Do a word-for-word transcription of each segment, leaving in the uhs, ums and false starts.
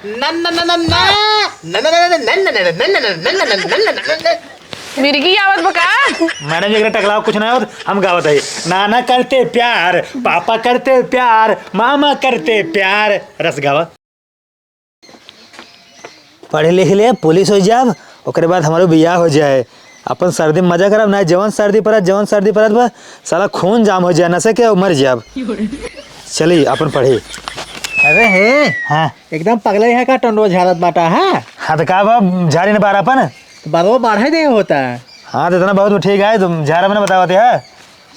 ना, ना, ना, ना, ना। ना, ना, ना, ना, ना। मिर्गी आवत बा का? मैडम जी, एकरे टकलावा कुछ ना होत, हम गावत है। नाना करते प्यार, पापा करते प्यार, मामा करते प्यार। रस गावा। पढ़ लिख ले, पुलिस हो जाब, ओकरे बाद हमरो बियाह हो जाए। अपन सर्दी में मजा करब ना, जवन सर्दी परत, जवन सर्दी परत बा, साला खून जाम हो जाए, नशे के, मर जाब। चली, अपन पढ़ी। अरे हे, हाँ। एकदम पगले है का, टंडवा झारत बाटा, हाँ? हाँ, तो का बा, झारी न बार अपन? तो बारवा बाढ़े दे होता है। हाँ, तो इतना बहुत ठीक है, तुम झारा में बतावत है।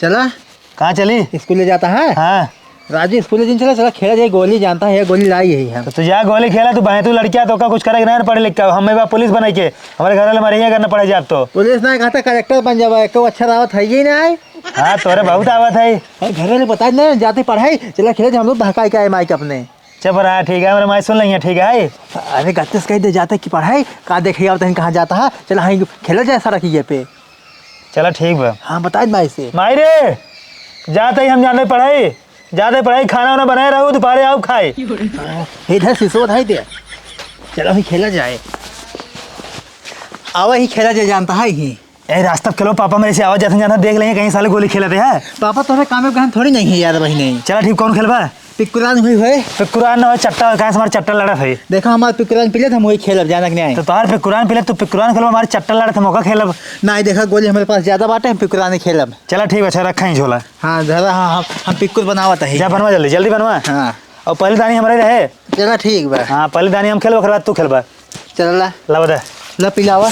चला। कहाँ चली? स्कूल ले जाता है? हाँ। राजू, स्कूल ले जिन चला, चला खेला जाए, गोली जानता है, गोली लाई है हम। तो तू जा गोली खेला, तू बाहें तू लड़किया, तो का कुछ करे के ना पढ़े लिख के, हम बा पुलिस बने के, हमारे घर वाले मरे करना पड़े जाब तो। पुलिस ना कहता कलेक्टर बन जावा, एको अच्छा रावत है ही ना है। हाँ, तोरे बहुत आवत है। अरे घर वाले बता ना, जाते पढ़ाई, चला खेला जाए हम लोग बहकाई के आए माइक अपने। चुप रहा, ठीक है, हमारे माई सुन लेंगे, ठीक है? अरे गत्ते से कह दे जाते कि पढ़ाई, का देखे आवत है, कहाँ जाता है, चला हाँ खेला जाए सड़क ये पे। चला ठीक बा। हाँ, बता दे माई से। माई रे, जाते ही हम जाने पढ़ाई, जाते पढ़ाई, खाना वाना बनाए रहो, दोपहरे आओ खाए। हाँ, इधर शीशो उठाई दे। चलो, ही खेला जाए। आवा ही खेला जाए, जानता है ही। ए, रास्ता पे खेलो, पापा मेरे से आवाज जाते जाना देख लेंगे, कहीं साले गोली खेलते हैं। पापा, तोहरे काम में गहन थोड़ी नहीं है यार, बहिनी। चला ठीक, कौन खेलबा? पिकुरान हुई है। पिकुरान ना हो, चट्टा, कहाँ से हमारे चट्टा लड़त है। देखा, हमारे पिकुरान पिले थे, हम वही खेलब, जाना कि नहीं? तो तोहार पिकुरान पिले, तू पिकुरान खेलबा, हमारे चट्टा लड़त, हम ओका खेलब। नहीं, देखा, गोली हमारे पास ज्यादा बाटे, हम पिकुरान ही खेलब। चला ठीक बा, अच्छा, रखा ही झोला। हाँ, धरा, हाँ, हम, हम पिक्कुर बनावत है। जा बनवा जल्दी, जल्दी बनवा। हाँ। और पहली दानी हमारे रहे। चला ठीक बा। हाँ, पहली दानी हम खेलब, ओकर बाद तू खेलबा। चला ला। ला बता। ला पिलावा।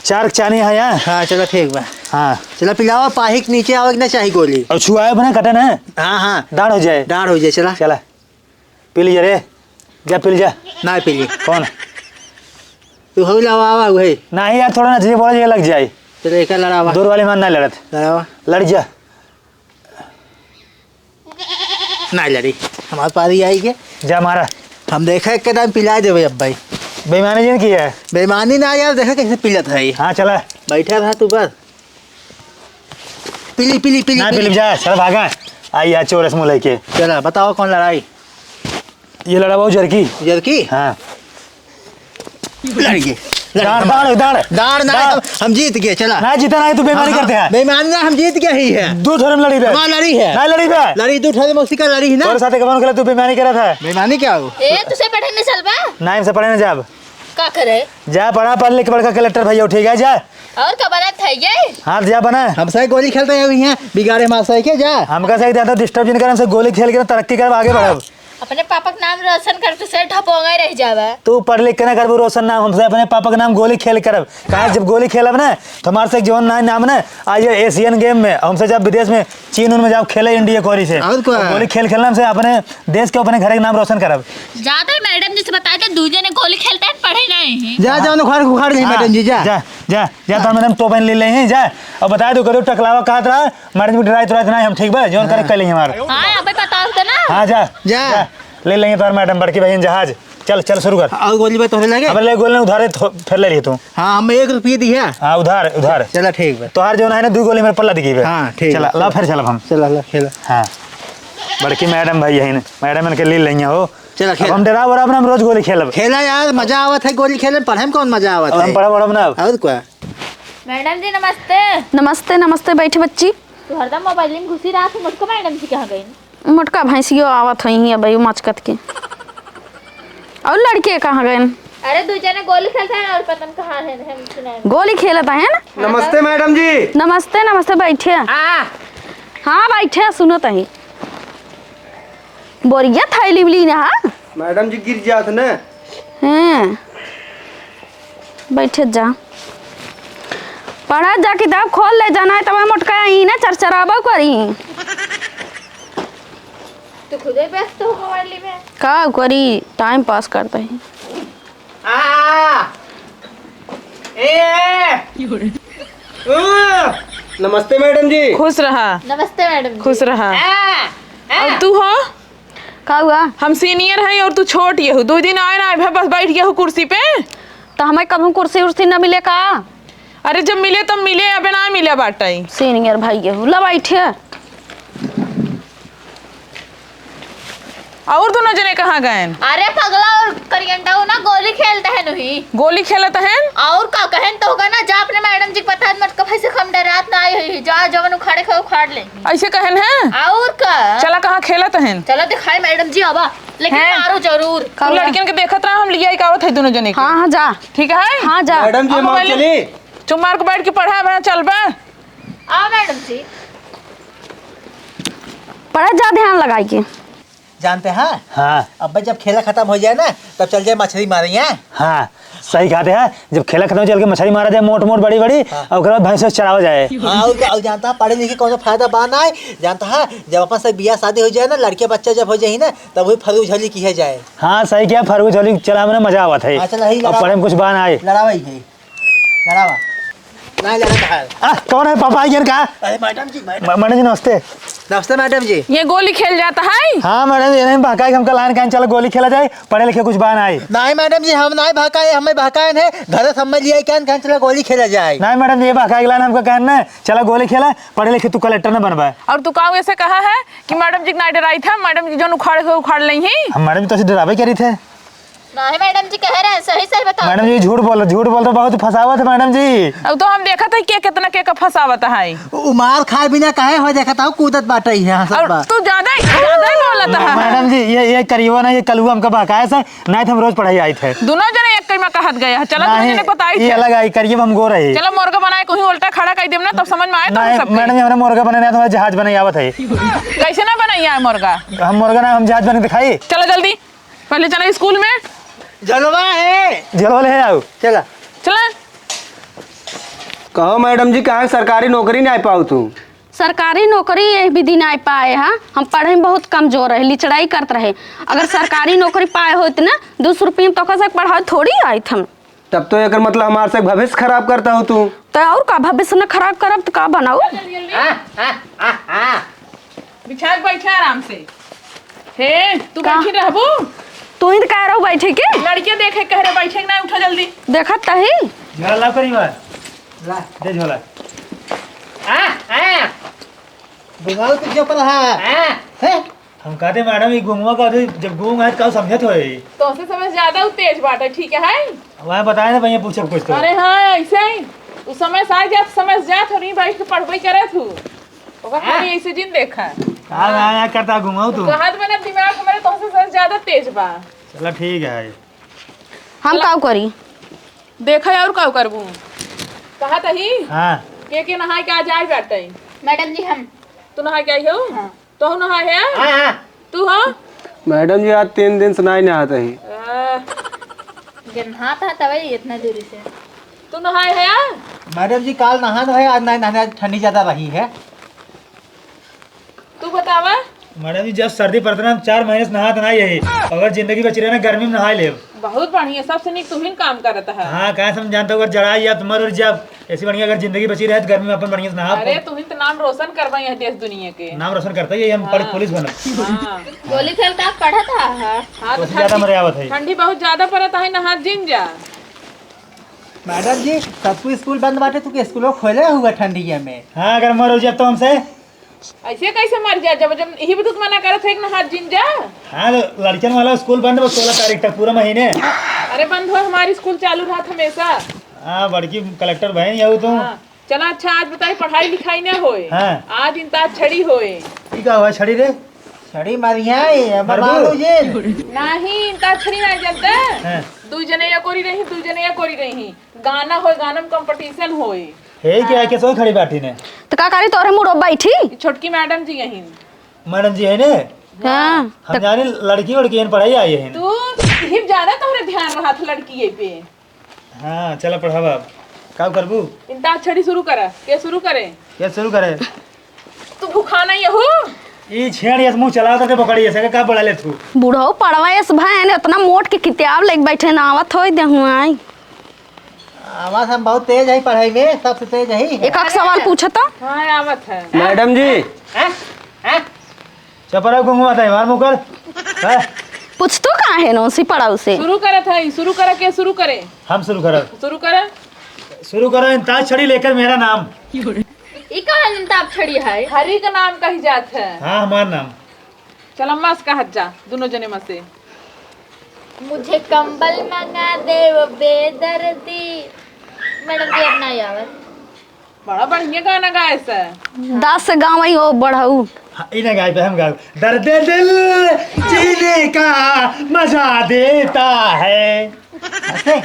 चार चानी है यहाँ। हाँ, चला ठीक बा। हाँ। चला पिलावा, पाही के नीचे आवे के ना चाही गोली। और छुआए बना कटे ना। हाँ, हाँ। डाढ़ हो जाए। डाढ़ हो जाए, चला। चला। पी लीजिए रे। जा पी लीजिए। ना पी ली। कौन? तू हो लावा, आवा, वही। नहीं यार, थोड़ा ना जी बोला जी लग जाए। चला, एक लड़ावा। दूर वाली मान ना लड़त। लड़ावा। लड़ जा। ना लड़ी, हमार पारी आई के। जा मारा। हम देखा एक के दाम पिला देवे अब भाई। बेईमानी जिन की है। बेईमानी ना यार, देखा कैसे पिलत है। हाँ, चला। बैठा रहा तू बस। पिली, पिली, पिली, ना, पिली। पिली जा, चल भागा। आई यार, चोरस मुँह लेके। चला, बताओ कौन लड़ाई? ये लड़ा बाबू जरकी। जरकी? हाँ। लड़ गए। दाड़, दाड़, दाड़। दाड़ ना, दाड़। हम, हम जीत गए, चला। ना जीता ना, तू बेईमानी हाँ, करते हैं। बेईमानी ना, हम जीत गए ही है। दू ठो में लड़ी बे। हमार लड़ी है। ना लड़ी बे। लड़ी दू ठो में उसी का लड़ी है ना। तोरे साथे कौन खेला, तू बेईमानी करा था। बेईमानी क्या हो? ए, तुसे पढ़े नहीं चलबा? ना, हमसे पढ़े ना जाब। का करे? जा पढ़ा, पढ़ लिख के बड़का कलेक्टर भैया, ठीक है, जा। और का बनत है ये? हाँ, जा बना। हमसे गोली खेलते हैं अभी यहाँ, बिगाड़े मार सही के जा। हमका सही ज्यादा disturb जिन कर, हमसे गोली खेल के ना तरक्की करब, आगे बढ़ब। अपने पापा के नाम रोशन कर, तू से ढपोंगा रह जावा। तू पढ़ लिख के ना करबू रोशन नाम, हमसे अपने पापा के नाम गोली खेल करब। काहे जब गोली खेलब ना, तो हमारे से एक जवान ना नाम ना, आज ये Asian game में, हमसे जब विदेश में चीन उन में जाओ खेले इंडिया कोरी से। और का? तो गोली खेल खेलना हमसे अपने देश के अपने घर के नाम रोशन करब। जाते मैडम जी से बता दे, दू जने गोली खेलते हैं, पढ़े नहीं। जा, जा, उन्हें उखाड़, उखाड़ नहीं हाँ, मैडम जी, जा। जा, जा, जा, तो मैडम तो पहन ले ले हैं, जा। और बता दो, करो टकलावा कहत रहा, मैडम जी डराई तो नहीं हम, ठीक बा? जौन करे हाँ। कर लेंगे हमारे। हाँ, अबे बताओ तो ना। हाँ, जा, जा। जा। ले लेंगे तुम्हारे मैडम, बड़की बहन जहाज। चल, चल शुरू कर। और गोली बा तोहरे लगे? अब ले गोली नहीं उधारे थो-, फिर ले लिए तू। हाँ, हम एक रुपये दी है। हाँ, उधार, उधार। चला ठीक बा। तोहार जो ना है ना, दो गोली मेरे पल्ला दिखी बे। हाँ, ठीक चला, बा। ला फिर चला हम। चला, ला, खेला। हाँ। बड़की मैडम भाई यही ने। मैडम इनके ले लेंगे हो। चला, अब खेल। हम डरा बरा अपना, हम रोज गोली खेलब। खेला यार, मजा आवत है गोली खेले में, पढ़े में कौन मजा आवत अब हम है? पढ़ब, पढ़ब ना अब। और क्या? मैडम जी, नमस्ते। नमस्ते, नमस्ते, बैठे बच्ची। तू हरदम मोबाइल में घुसी रहा, तू मोटका मैडम जी कहाँ गई? मोटका भैंसियो आवत है ही अब, मचकत के। और लड़के कहाँ गए? अरे, दू जने गोली खेलते हैं और पता नहीं कहाँ है, हम सुनाए। गोली खेलत है ना? नमस्ते मैडम जी। नमस्ते, नमस्ते, बैठे। हाँ। हाँ, बैठे, सुनत है। बोरिया थैली उली ना, हाँ? मैडम जी गिर जात न। हैं। बैठे जा। पढ़ा जा, किताब खोल ले जाना है, तब मोटका ही ना चरचराबो करी। तू खुदे व्यस्त हो मोबाइल में। का करी, टाइम पास करते हैं। आ, ए, उ। नमस्ते मैडम जी। खुश रहा। नमस्ते मैडम जी। खुश रहा। आ, आ। और तू हो? का हुआ? हम senior हैं और तू छोट यहू। दो दिन आए ना आए, बस बैठ गया हो कुर्सी पे। तो हमें कबहूँ कुर्सी उर्सी न मिले का? अरे जब मिले तब मिले, अबे ना मिले बाटे। Senior भाई यहू। ला बैठे। और दोनों जने कहाँ गए? अरे पगला और करियंडा नहीं। गोली खेलत हन? और का कहेन तो होगा ना, जा अपने मैडम जी के बता दे, मत कहे से हम डरात ना आए हैं, जा जवन उखाड़े के उखाड़ ले। ऐसे कहेन है? और का? चला कहाँ खेलत हन? चला दिखाई मैडम जी, आवा, लेकिन हैं? मारो जरूर। तू लड़कियन के देखत रहा, हम लिया ही का आवत है दोनों जने के। हाँ, हाँ, जा। ठीक है? हाँ, जा। मैडम जी, अब हम मोबाइल चली। चुप मार के बैठ के पढ़ा, बा, चल बा। आ मैडम जी। पढ़े जा ध्यान लगाई के। जानते हैं? हाँ। अब जब खेला खतम हो जाए ना, तब चल जाए मछरी मारे यहाँ। हाँ, सही कहते हैं। जब खेला खतम हो जाए, चल के मछरी मारा जाए, मोट मोट, बड़ी बड़ी, हाँ। और ओकरे बाद भैंस वैंस चरावा जाए। हाँ, और क्या, और जानता है, पढ़े लिखे कौनो फायदा बा ना है। जानता है, जब अपन से बियाह शादी हो जाए ना, लड़के बच्चा जब हो जाए ना, तब वही फरू झोली किया जाए। हाँ, सही किया, फरू झोली चलावे में मजा आवत है। हाँ, चल, यही और लड़ावा। पढ़े में कुछ बा ना है। लड़ावा ही है। लड़ावा। ना लड़ा बाहर। आ, कौन है पापा आई का? अरे मैडम जी, मैडम। म-, मैडम जी, नमस्ते। नमस्ते मैडम जी। ये गोली खेल जाता है? हाँ मैडम, ये नहीं बहकाए कि हमका लाइन कान चला गोली खेला जाए, पढ़े लिखे कुछ बा ना है। नहीं मैडम जी, हम नहीं बहकाए, हमें बहकाए नहीं, घर से हमें लिया कान कान चला गोली खेला जाए। नहीं मैडम, ये बहकाए के लाइन हमका कहन ना, चला गोली खेला, पढ़े लिखे तू कलेक्टर न बनबा। और तू काऊ ऐसे कहा है कि मैडम जी के ना डराई था, मैडम जी जौन उखाड़ के उखाड़ लें ही। हम मैडम जी तो ऐसे डरावे करी थे। नहीं मैडम जी कह रहे हैं, सही सही बताओ। मैडम जी झूठ बोल, झूठ बोल रहे, बहुत फंसावत है मैडम जी। अब तो हम देखत है के कितना के का फंसावत है। उ मार खाए बिना काहे हो देखत हो, कूदत बाटे ही है सब और बा। तू ज्यादा ही, ज्यादा ही बोलत है। मैडम जी, ये, ये करियो ना, ये कलुआ हमका बहकाए से, नहीं तो हम रोज पढ़ाई आई थे। दोनों जने एक कई में कहत गए हैं, चलो दोनों नहीं, जने बताई ये थे। अलग आई, करियो हम गो रहे। चलो मुर्गा बनाए कहीं उल्टा खड़ा कर देम ना, तब समझ में आए तो नहीं, सबके। मैडम जी, हमरा मुर्गा बनाना है, थोड़ा जहाज बनाई आवत है। कैसे ना बनाई है मुर्गा? हम मुर्गा ना, हम जहाज बना के दिखाई। चलो जल्दी। पहले चला स्कूल में। जलवा है। जलवा ले आओ। चला। चला। कहो मैडम जी, काहे सरकारी नौकरी नाहीं पाओ तू? सरकारी नौकरी यही विधि नाहीं पाए हा। हम पढ़े में बहुत कमजोर रहे, लिचड़ाई करत रहे। अगर सरकारी नौकरी पाए होत ना, दो सौ रुपये में तोका से पढ़ाई थोड़ी आइत हम। तब तो एकर मतलब हमार से भविष्य खराब करता हो तू। तो और का, भविष्य न खराब करब तो का बनाऊ? बिछा के बैठे आराम से। हे, तू का? बैठी रहबू? तू ही तो कह रहू बैठे के। लड़के देखे कह रहे बैठे के ना, उठा जल्दी। देखत तही। झोला ला करी बार। ला। दे झोला। आ, आ। बुझाल कुछ जो पर है। आ। हैं? हम कहते मैडम, ई गुंगवा का अभी जब गूंग है, तो समझत होई। तोसे समझ ज्यादा उ तेज बाटे, ठीक है? वह बताए ना भैया, पूछब कुछ तो। अरे हाँ, ऐसे ही। उ समय से आ जात, समझ जात हो, नहीं बैठ के पढ़बे करत हूँ। ओकर हाँ। खाली ऐसे जिन देखा। हाँ, हाँ, हाँ, करता घुमाऊ तू। कहत बने दिमाग हमारे तोसे समझ ज्यादा तेज बा। चला ठीक है। हम चला। काऊ करी? देखा और काऊ करबू? कहा तही? हाँ। के के नहाए के आ जाए बाटे? मैडम जी, हम। तू नहाए के आई हो? हाँ। तोहू नहाए है? हाँ, हाँ। तू हो? मैडम जी, आज तीन दिन से नाहीं नहात ही। आह। जे नहात है तबे इतना देरी से। तू नहाए है? मैडम जी, काल नहान है, आज नाहीं नहाने, आज ठंडी ज्यादा रही है। तू बतावा। मैडम जी, जब सर्दी पड़त ना, हम चार महीने से नहात नाहीं है। अगर जिंदगी बची रहे ना, गर्मी में नहाए लेब। बहुत बढ़िया, सबसे नीक तुहिन काम करत है। हाँ, काहे से हम जानता हूँ, अगर जड़ाई या तो मर और जब ऐसी बढ़िया अगर जिंदगी बची रहे तो गर्मी में अपन बढ़िया से नहाब। अरे, तुहिन तो नाम रोशन करबा यह देश दुनिया के। नाम रोशन करता ही है, हम हाँ। पढ़-, पुलिस बनब। हाँ। गोली खेल का पढ़त हा, हाँ। हाँ, तो तो उससे ज्यादा ठंडी, मरे आवत है। ठंडी बहुत ज्यादा पड़त है, नहा जिन जा। मैडम जी, तब तू स्कूल बंद बाटे, तू के स्कूलो खोले हुआ ठंडिया में? हाँ, अगर मर हो जाए तो हमसे। ऐसे कैसे मर जाए, जब, जब यही भी तो मना करत है कि नहा जिन जा। हाँ, तो लड़कियन वाला स्कूल बंद बा सोलह तारीख तक, पूरा महीने। अरे बंद हो, हमारी स्कूल चालू रहत हमेशा। हाँ, बड़की कलेक्टर बहन यहू तू। हाँ, चला अच्छा, आज बताई पढ़ाई लिखाई ना होए। हाँ। आज इंताक्षरी होए। ई का हुआ छड़ी रे? छड़ी मारिया, ये मरबू? बाबू जी। नहीं, इंताक्षरी ना जानते। हाँ। दू जने या कोरी रही, दू जने या कोरी रही। गाना होए, गाना में competition होए। हे, क्या हाँ। के सोई खड़ी बाटी ने? तो का करी, तोरे मुड़ो बैठी? ई छोटकी मैडम जी यहीं। मैडम जी है ने? हाँ। हम तो जाने लड़की वड़की हैं, पढ़ाई आई हैं। तू ही ज्यादा तोहरे ध्यान रहा था लड़की ये पे। हाँ, चला पढ़ावा अब। का करबू? इंताक्षरी शुरू करा। के शुरू करे? के शुरू करे? तू भूखा नहीं हो? ई छेड़ यस मुंह चला करके पकड़ी ऐसे का बड़ा ले तू। बूढ़ो पढ़वा यस भाई ने इतना मोट के किताब लेके बैठे ना आवत होई देहुआई। आवाज हम बहुत तेज है पढ़ाई में, सबसे तेज है। एक एक सवाल पूछो तो। हाँ, आवत है। मैडम जी। हैं? हैं? चपरा घुंघुआ था, मार मुकर। हैं? पूछ तो का है नौसी पड़ाऊ से? शुरू करत है, शुरू करे के शुरू करे। हम शुरू करब। शुरू करे। शुरू करो, इंताक्षरी लेकर मेरा नाम। ई का इंताक्षरी है? हरी का नाम कही जात है। हाँ, हमार नाम। चल अम्मा से कहत जा, दोनों जने में से। मुझे कंबल मंगा दे वो बेदर्दी। मैडम जी, अब ना आवत। बड़ा बढ़िया गाना गाए से। दस गाँव ही हो बढ़ऊ। हाँ, ई ना गाए, हम गाओ। दर्द दिल जीने का मजा देता है। ऐसे?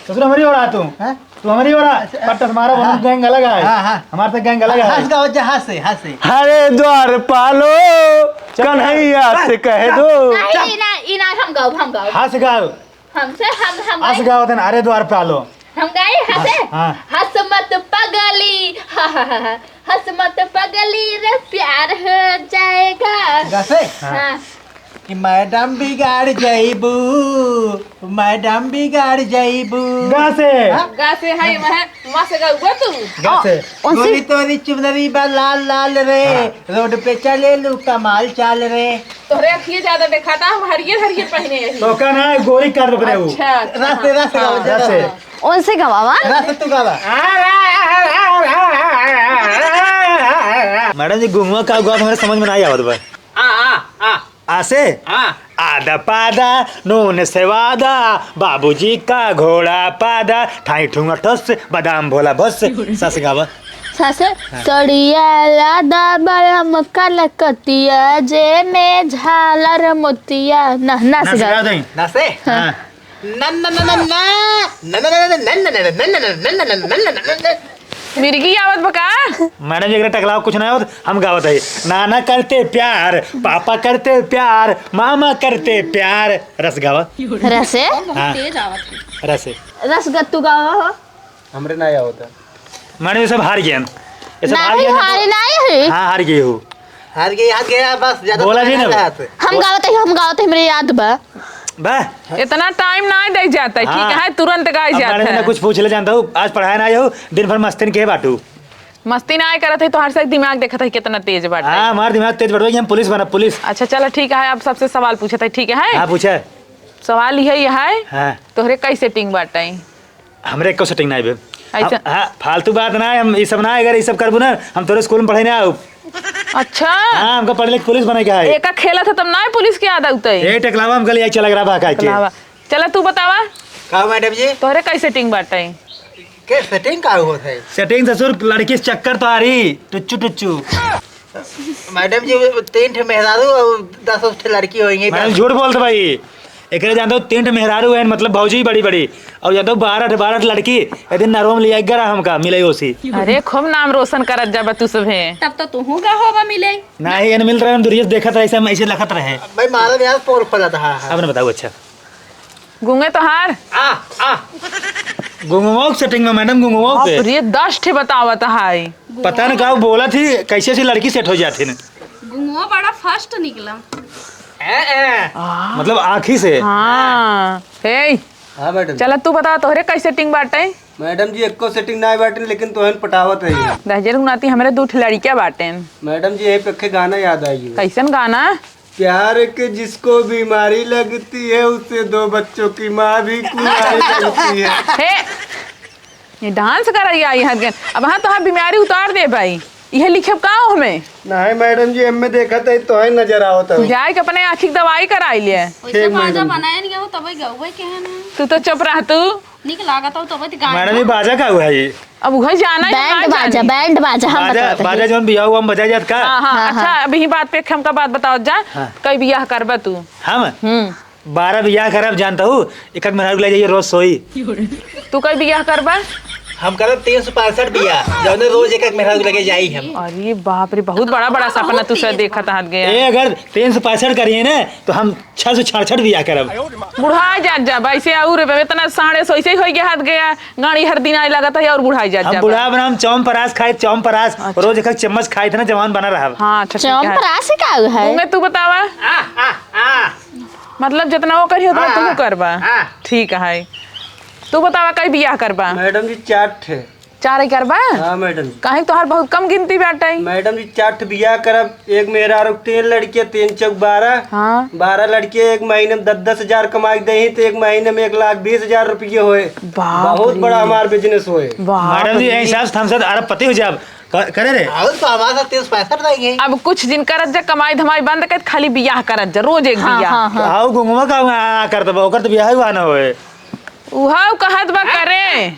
ससुर हमारी ओर आ तू। हैं? तू हमारी ओर आ। अच्छा। पट्टा से मारा, हाँ। गैंग अलग है। हाँ, हाँ। हमारे से गैंग अलग है। हंस गाओ, जा, हंस से, हंस से। हरे द्वारपालो, चुप। कन्हैया से कह दो। नहीं, ई ना, ई ना, हम गाओ, हम गाओ। हंस गाओ। हमसे, हम, हम हंस गाए। गाओ तन, अरे द्वारपालो। हम गाए, हंसे? हाँ, हाँ। हंस मत पगली, हा, हा, हा, हा। हंस मत पगली रे, प्यार हो जाएगा। गा से? हाँ। हाँ। कि मैडम बिगाड़ जाइबू, मैडम बिगाड़ जाइबू। गा से? हाँ? गा से है, वह मस्त गउआ तू। गा से? ओ, उनसे गोरी तोरी चुनरी बा लाल लाल रे, हाँ। रोड पे चले लू कमाल चाल रे। तोहरे अखिए ज्यादा देखाता, हम हरियर हरियर पहिने यही। तो का ना है, गोरी कर दे उ। अच्छा, अच्छा, रस, रस हाँ, गाओ, हाँ। रस। रस। उनसे गवावा। रस तू गावा। मैडम जी, गुंगवा का हुआ, हमारे समझ में नहीं आवत बा। आ, आ, आ। आ से? हाँ। आदा पादा, नून से वादा, बाबूजी का घोड़ा पादा, ठाई ठुआ ठोस, बादाम भोला भोस, सस गावा। सस, हाँ। सड़िया लादा बलम कलकतिया, जे में झालर मोतिया। ना, ना ना से सिखा गावा। दई। ना से? हाँ। हाँ। ना, ना, ना, ना, ना। ना, ना, ना, ना, ना। मिर्गी आवत बा का? मैडम जी, एकरे टकलाव कुछ ना आवत, हम गावत है। नाना करते प्यार, पापा करते प्यार, मामा करते प्यार। रस गावा। रसे? हाँ। तेज आवत है। रसे। रस ग-, तू गावा हो। हमरे ना आवत है। मैडम, ये सब हार गए हम। ये सब हार नहीं, गए हम। हारे नहीं है। हाँ, हार गए हो। हार गए, हार गए, बस, ज्यादा बोला जी ना। हम गावत है, हम गावत है, हमरे याद बा। बा। इतना टाइम ना दे जाता है, ठीक हाँ। है, तुरंत गाए अब जाता मैडम जी ना है। कुछ पूछ ले जानता हूँ, आज पढ़ाए ना आए हो, दिन भर मस्ती में के बाटू। मस्ती ना आए करत है, तोहार से दिमाग देखत है कितना तेज बाटे। हाँ, हमार दिमाग तेज बाटे, हम पुलिस बना, पुलिस। अच्छा, चला ठीक है, अब सबसे सवाल पूछत है, ठीक है? हाँ, पूछा। सवाल यही है, हाँ। तोहरे कई सेटिंग बाटे? हमरे एको सेटिंग ना आइबे। ऐसा? हम, हाँ, फालतू बात ना है, हम ई सब ना, अगर ई सब करबू ना, हम तोरे स्कूल में पढ़े ना आउब। अच्छा। हाँ, हमका पढ़ लिख पुलिस बने के है। एका खेलत है तब ना पुलिस के याद आउते। ए, टकलावा हमका ले आई चला गया बा काहे के। टकलावा। चला तू बतावा। का मैडम जी? तोहरे कई सेटिंग बाटे? के सेटिंग का होत है? सेटिंग ससुर लड़की से चक्कर तो आ रही, टुच्चू टुच्चू। मैडम जी, तीन ठे मेहरारू और दस ठे लड़की होइहैं। मैडम, झूठ बोलत भाई। एकरे जानत हो, तीन ठे मेहरारू हैं, मतलब भौजी बड़ी बड़ी, और जानत हो, बारह ठे, बारह ठे लड़की। एक दिन नरवा में लिया गरा हमका मिले ओसी। अरे, खूब नाम रोशन करत जाबा तू सभे। तब तो तुहू का होबा मिले। नहीं, एन मिलत रहे, हम दूरिये से देखत रहे, ऐसे हम ऐसे लखत रहे। भाई, मारा ब्याज पोल खोला था। अब न बताओ, अच्छा। गुंगे तोहार? आ, आ। गुंगवा के सेटिंग में मैडम, गुंगवा पे। बाप रे, दस ठे बतावत है। पता न का बोलत ही, कैसे ऐसी लड़की सेट हो जाती न। गुंगवा बड़ा फर्स्ट निकला। ए, ए। आ। मतलब आँखी से। हाँ। हे। हाँ मैडम। चला तू बता, तोहरे कई सेटिंग बाटे? मैडम जी, एको सेटिंग ना बाटे, लेकिन तोहन पटावत है। दहजर गुनाती हमरे दू ठे लड़कियाँ बाटे। मैडम जी, यही पे एक गाना याद आई है। कैसन गाना? प्यार के जिसको बीमारी लगती है, उसे दो बच्चों की माँ भी कुंवारी लगती है। हे, ये डांस करैया आई हर दिन। अब हाँ, तोहार बीमारी उतार दे भाई। इहे लिखे का हो हमें? नहीं मैडम जी, हमें देखत है तो है नजर आवत है। जाए के अपने आँखी के दवाई कराई ले। वैसे ठीक बाजा मैडम जी। बनाए नहीं हो, तबे गउए के है ना। तू तो चुप रह तू। निक लागत हो, तबे तो गाना। मैडम, ये बाजा का हुआ ये? अब उहे जाना है, बैंड ना बाजा, जाने। बैंड बाजा, हम बाजा, बतावत बाजा हई। जौन बियाह हुआ, हम बजाई जात का? हाँ, हाँ, हाँ, अच्छा, हाँ। अब यही बात पे हमका बात बताओ जा, हाँ। कई बियाह करबा तू? हम? हम्म। बारह बियाह करब, जानता हूँ, एक एक मेहरारू के ले जाइए, रोज सोई। तू कई बियाह करबा? हम करब तीन सौ पैंसठ बियाह, जौने रोज एक एक मेहरारू के लगे जाई हम। अरे बाप रे, बहुत बड़ा बड़ा सपना तू से देखत हाथ गया। ए, अगर तीन सौ पैंसठ करिए ना, तो हम छह सौ छियासठ बियाह करब। बुढ़ा जात जाबा, ऐसे और इतना साढ़े सौ ऐसे ही होई के हाथ गया, गाड़ी हर दिन आए लागत है और बुढ़ाई जात हम जाबा। बुढ़ा बनाम चौम परास खाए, चौम परास, अच्छा। रोज एक एक चम्मच खाए थे ना, जवान बना रहा। हाँ, अच्छा, ठीक है। चौम परास ही का है? उमे तू बतावा। आ, आ, आ। मतलब जितना वो करी उतना हाँ, तुम हाँ, करबा। हाँ। ठीक है। तू बतावा कई बियाह करबा? मैडम जी, चार ठे। चार एकड़ बा? हाँ मैडम जी। काहे तोहार बहुत कम गिनती बाटे। मैडम जी, चार ठे बियाह करब, एक मेहरारू के तीन लड़कियाँ, तीन चौक बारह। हाँ। बारह लड़कियाँ, एक महीने में दस दस हजार कमाई देही, तो एक महीने में एक लाख बीस हजार रुपये होए। बाप बहुत रे। बड़ा हमार business होए। बाप मैडम जी, रे। यही हिसाब से हम सब अरबपति हो जाब। क-, करे रे। और तो हमारे साथ तीन सौ पैंसठ रहेंगे। अब कुछ दिन करत जा, कमाई धमाई बंद करत, खाली बियाह करत जा, रोज एक हाँ, बियाह। हाँ, हाँ। आओ गुंगवा का आ, आ करत बा, ओकर तो बियाह हुआ ना होए। उहाव कहत बा करे।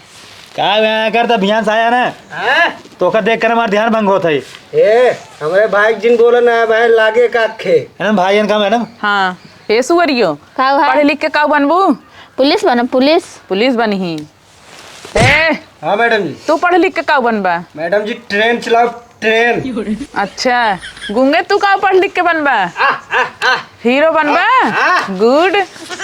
का बियाह करत, बिहान से आया ना। हाँ? तो ओकर देख कर हमार ध्यान भंग होत है। ए, हमरे भाई जिन बोला ना, भाई लागे का आखे। है ना भाई इनका मैडम? हाँ। ए सुअरियो, का हुआ? पढ़ लिख के का बनबू? पुलिस बनब, पुलिस। पुलिस बनही। ए, हाँ मैडम जी। तू पढ़ लिख के का बनबा? मैडम जी, ट्रेन चलाओ, ट्रेन। अच्छा, गुंगे, तू का पढ़ लिख के बनबा? आ, आ, आ। हीरो बनबा? आ, आ। Good,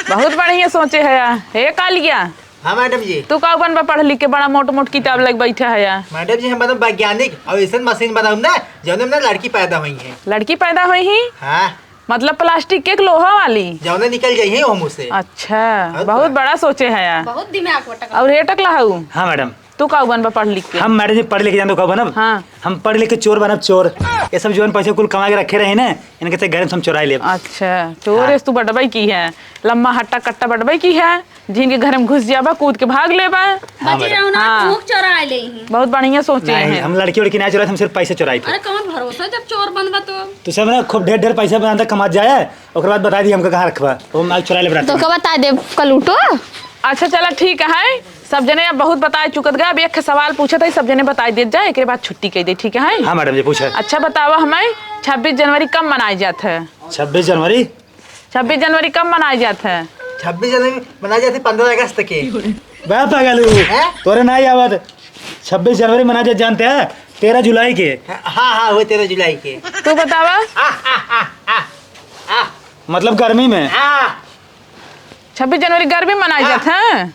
बहुत बढ़िया सोचे है। हे कालिया, हाँ मैडम जी। तू का बनबा पढ़ लिख के? बड़ा मोट मोट किताब लग बैठा है। मैडम जी, हम बनब वैज्ञानिक और ऐसन मशीन बनाऊँ ना, जौने में ना लड़की पैदा होई है। लड़की पैदा होई ही? हाँ। मतलब प्लास्टिक के, लोहा वाली? जौने निकल जाई है वो मुँह से। अच्छा, और बहुत का? बड़ा सोचे है यार। बहुत दिमाग बटक। और ये टकला हऊ? हाँ मैडम। तू का बनबा पढ़ लिख के? हम मैडम जी पढ़ लिख के जान तो का बनब? हाँ। हम पढ़ लिख के चोर बनब, चोर। ये सब जौन पैसे कुल कमा के रखे रहे ना, इनके से घर में से हम चुराई लेब। अच्छा, चोर हाँ। एस तू बटबई की है, लम्बा हट्टा कट्टा बटबई की है, जिनके घर में घुस जाबा, कूद के भाग लेबा। हाँ, बची मैडम। रहो ना, हाँ। तू चोरा ले ही। बहुत बढ़िया सोचे नहीं, हैं। हम लड़की उड़की नहीं चुराई, हम सिर्फ पैसे चुराई थे। अरे, कौन भरोसा जब चोर बनबा तो? तू सब ना खूब ढेर ढेर पैसा बनाता कमात जाए, ओकर बाद बता दी हमका कहाँ रखबा, वो हम आज चुरा लेब रात तो में। का बता दे, कल उठो। अच्छा, चला ठीक है, सब जने अब बहुत बताए चुकत गए, अब एक सवाल पूछत है, सब जने बताए देत जा, एकरे बाद छुट्टी कह दे, ठीक है? हाँ मैडम जी, पूछे। अच्छा बतावा हमें, छब्बीस जनवरी कब मनाई जात है? छब्बीस जनवरी? छब्बीस जनवरी कब मनाई जात है? छब्बीस जनवरी मनाई जात है पन्द्रह अगस्त के। बे पागल हूँ। हैं? तोरे नाहीं आवत। छब्बीस जनवरी मनाई जात जानते हैं? तेरह जुलाई के। हाँ, हाँ, वो तेरह जुलाई के। तू बतावा। आ, आ, आ, आ, आ। मतलब गर्मी में। हाँ। छब्बीस जनवरी गर्मी मनाई हाँ। जात है?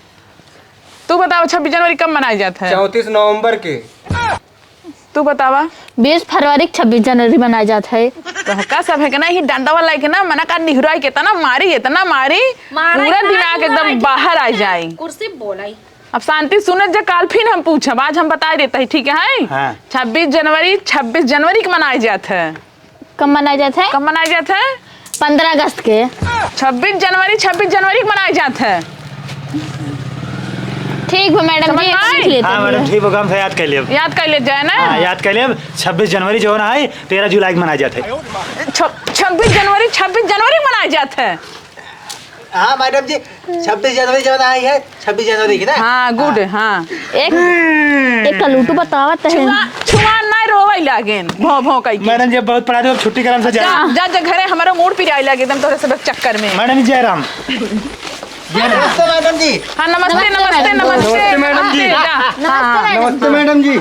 तू बतावा, छब्बीस जनवरी कब मनाई जात है? चौंतीस नवंबर के। तू बतावा। बीस फरवरी के छब्बीस जनवरी मनाई जात है। तो का सब है कि ना, ही डंडा वाला है कि ना, मना का निहुराई के इतना मारी, इतना मारी, मारा पूरा इतना दिमाग एकदम निहुराई के बाहर आ जाए। कुर्सी बोलाई। अब शांति सुनत जा, काल फिर हम पूछब, आज हम बताई देत है, ठीक है? हाँ। छब्बीस जनवरी, छब्बीस जनवरी के मनाई जात है। कब मनाई जात है? कब मनाई जात है? पन्द्रह अगस्त के। छब्बीस जनवरी, छब्बीस जनवरी के मनाई जात है। ठीक बा मैडम समझ जी, में आई? लिख लेते हाँ हैं। मैडम, ठीक बा, हम से याद कर लेब। याद कर ले जाए ना। हाँ, याद कर लेब। छब्बीस जनवरी जौन है, तेरह जुलाई के मनाई जात है। छ-, छब्बीस जनवरी, छब्बीस जनवरी के मनाई जात है। हाँ मैडम जी, छब्बीस जनवरी जौन आई है, छब्बीस जनवरी की ना? हाँ, good, हाँ। हाँ। एक, एक कलूटू बतावत है। छुआ, छुआ ना रोवे लागेन, भौं, भौं कई के। मैडम जी, बहुत पढ़ा दो, अब छुट्टी करम से जा, जा। जा, जा घरे, हमारा मूड पिराए लागे एकदम तोहरे सब चक्कर में। मैडम जी, जय राम। जय राम। नमस्ते मैडम जी। हाँ, नमस्ते, नमस्ते, नमस्ते मैडम। नमस्ते। नमस्ते मैडम जी। हाँ, जा। नमस्ते हाँ। मैडम। नमस्ते मैडम जी।